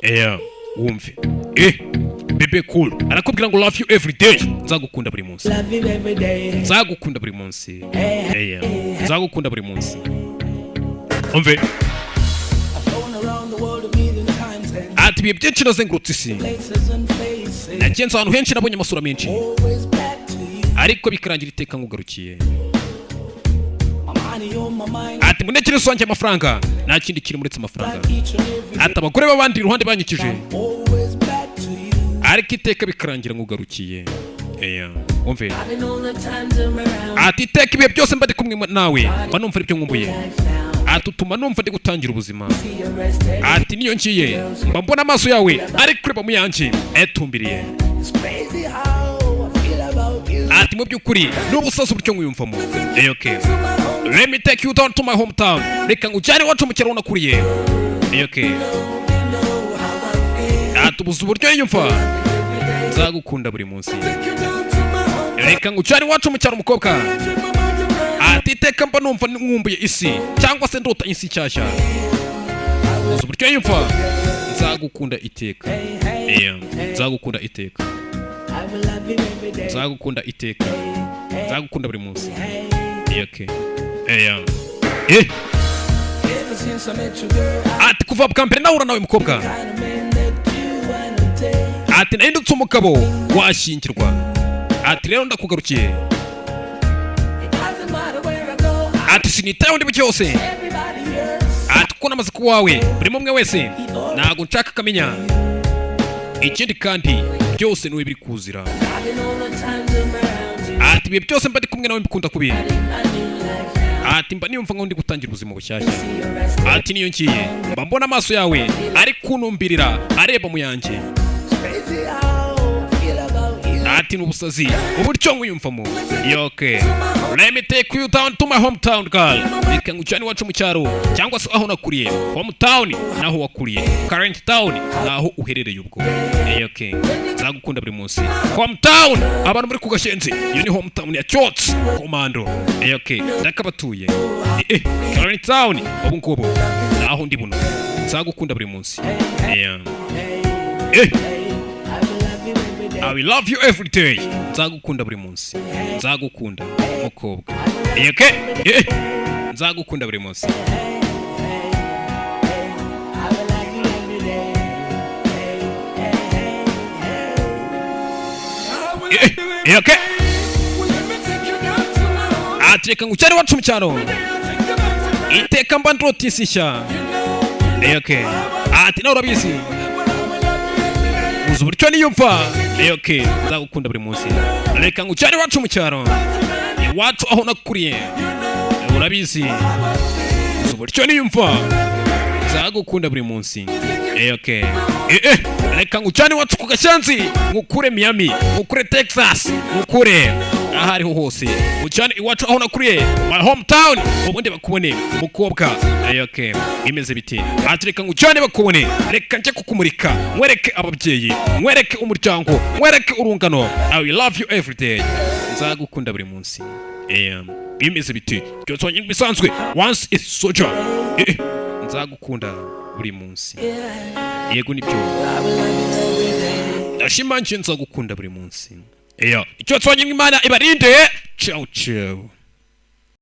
Eya, wumve, Bebe Cool arakubwira ngo "Love you every day", nzagukunda buri munsi. Love you every day. Nzagukunda buri munsi. Eya, nzagukunda buri munsi, umve. I've flown around the world a million times and Ati ibihe byinshi nazengurutse isi, places and faces. nagenze ahantu henshi, nabonye amasura menshi, Always back to you. ariko bikarangira iteka nkugarukiye. My money on my mind. Ati mu ntekerezo zanjye amafaranga, nta kindi kiri uretse amafaranga. Like each and every day. Ati abagore b'abandi iruhande banyikije, Always back to you. ariko iteka bikarangira nkugarukiye. Eya, wumve. I've been all the times I'm around. Ati iteka ibihe byose mba ndi kumwe nawe, mba numva aribyo nkumbuye. Life now. Ati utuma numva ndi gutangira ubuzima. See you rested. Ati niyo ngiye mba mbona amaso yawe ari kureba mu yanjye etumbiriye. It's crazy how I feel about you. Ati mu by'ukuri ni ubusazi uburyo nkwiyumvamo. Okay, let me take you down to my hometown, reka ngujyane iwacu mu cyaro nakuriye. Okay. You know how I feel. Ati ubuze uburyo yiyumva, nzagukunda buri munsi, reka ngujyane iwacu mu cyaro, umukobwa. Ati iteka mba numva nkumbuye isi cyangwa se ndota isi nshyashya. Uzi uburyo yiyumva, nzagukunda iteka. Yeah, nzagukunda iteka. I will love you every day. Nzagukunda iteka, nzagukunda buri munsi. Yeah, okay. Yeah. Eh, Ever since I met you, girl, I ati kuva bwa mbere nahura nawe mukobwa, kind of man that you wanna take. ati nahindutse umugabo washyingirwa. Ati rero ndakugarukiye. It doesn't matter where I go, Ati sinitayeho ndi buke hose, everybody else. ati kuko namaze kuba wawe, buri umwe wese ntabwo nshaka akamenya ikindi, kandi byose niwe biri kuzira. Loving all the times I'm around you. Ati ibihe byose mba ndi kumwe nawe mbikunda kubi. A new life now. Ati mba niyumva nkaho ndi gutangira ubuzima bushyashya. See you rested. Ati niyo ngiye mba mbona amaso yawe ari kuntumbirira areba mu yanjye. It's crazy how I feel about you. Ati ni ubusazi uburyo nkwiyumvamo. Okay, let me take you down to my hometown, girl, reka ngujyane iwacu mu cyaro cyangwa se aho nakuriye. Hometown naho wakuriye, current town naho uherereye ubwo. Okay, nzagukunda buri munsi. Hometown, abantu muri ku Gashenzi, iyo ni hometown ya Cyotsi Komando. Okay, ndakabatuye. Current town ubu ngubu naho ndi buno, nzagukunda buri munsi. Yeah. I will love you every day. I will love you every day. Nzagukunda buri munsi. Nzagukunda mukobwa. Okay? Nzagukunda buri munsi. I will love you every day. Hey, hey, hey, hey. Okay? Ati reka ngujyane iwacu mu cyaro. Iteka mba ndota isi nshya. Okay. Ati nawe urabizi. Uzi uburyo niyumva. Okay. Nzagukunda buri munsi. Reka ngujyane iwacu mu cyaro. Iwacu aho nakuriye. Urabizi. Uzi uburyo niyumva. Nzagukunda buri munsi. Okay. Reka ngujyane iwacu ku Gashanzi, ngukure Miami, ngukure Texas, ngukure aho ariho hose, ngujyane iwacu aho nakuriye, my hometown, ubundi bakubone mukobwa. Okay, bimeze biti? Ati reka ngujyane bakubone, reka njye kukumurika, nkwereke ababyeyi, nkwereke umuryango, nkwereke urungano. I will love you every day, nzagukunda buri munsi. Bimeze biti? Byose bisanzwe, once is soldier. Nzagukunda buri munsi. Yego nibyo, ndashimangiye, nzagukunda buri munsi. Iyo icyo twanyuma, Imana ibarinde. Ciao ciao.